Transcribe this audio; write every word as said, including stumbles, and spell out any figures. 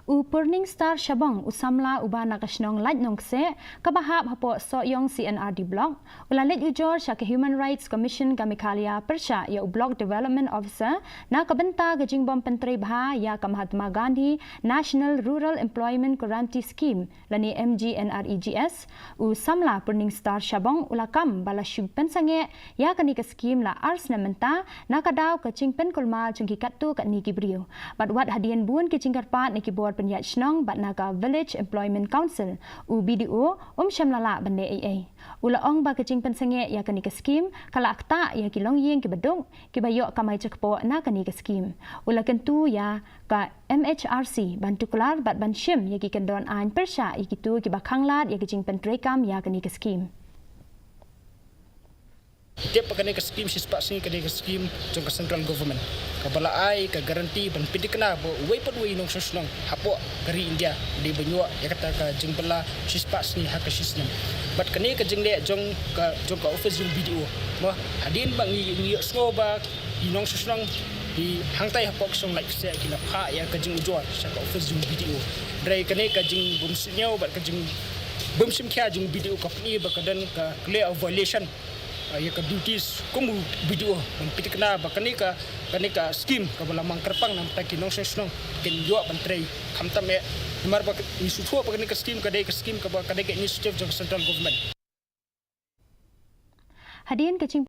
U Purning Star Shabong, u samla uba na ka shnong Laitnongkseh, kaba hap hapoh Sohiong C and R D Block, u la leit ujor sha ka Human Rights Commission ka Meghalaya pyrshah ïa u Block Development Officer na ka bynta ka jingbym pyntrei bha ïa ka Mahatma Gandhi National Rural Employment Guarantee Scheme lane M G N R E G S. U samla Purning Star Shabong u la kam ba la shu pynsangeh ïa kane ka skhim la ar snem mynta, na ka daw ka jingpynkulmar jong ki katto katne ki briew. Bad wat hadien bun ki jingkyrpad na ki bor pynïaid shnong bad na ka Village Employment Council, u B D O um shym la lah ban leh ei ei. U la ong ba ka jingpynsangeh ïa kane ka skhim ka la ktah ïa ki longïing kiba duk, kiba ïoh kamai jakpoh na kane ka skhim. U la kyntu ïa ka M H R C ban tuklar bad ban shim ïa ki kyndon aiñ pyrshah ïa kito kiba khanglad ïa ka jingpyntreikam ïa kane ka skhim. Tip ba kane ka skhim shispah sngi, kane ka skhim jong ka central government, kaba la ai ka guarantee ban pynthikna ba uwei pa uwei u nongshong shnong hapoh ka ri India u dei ban ïoh ïa kata ka jingbylla shispah sngi ha ka shisnem. Bad kane ka jingleh jong ka, jong ka office jong B D O, mo, hadien ba ngi, ngi ïohsngew ba ki nongshong shnong ki hangtai hapoh ka shnong Laitkseh ki la phah ïa ka jingujor sha ka office jong B D O. Hynrei kane ka jingbymsngewthuh bad ka jingbymshimkhia jong B D O ka pyni ba ka don ka clear violation, ah, ïa ka duties kum u B D O ban pynthikna ba kane ka, kane ka skhim kaba la mang kyrpang na ka bynta ki nongshong shnong kin ïoh ban trei khamtam eh. Namar ba ngi sngewthuh ba kane ka skhim ka dei ka skhim kaba, ka dei ka initiative jong ka central government. Hadien ka jing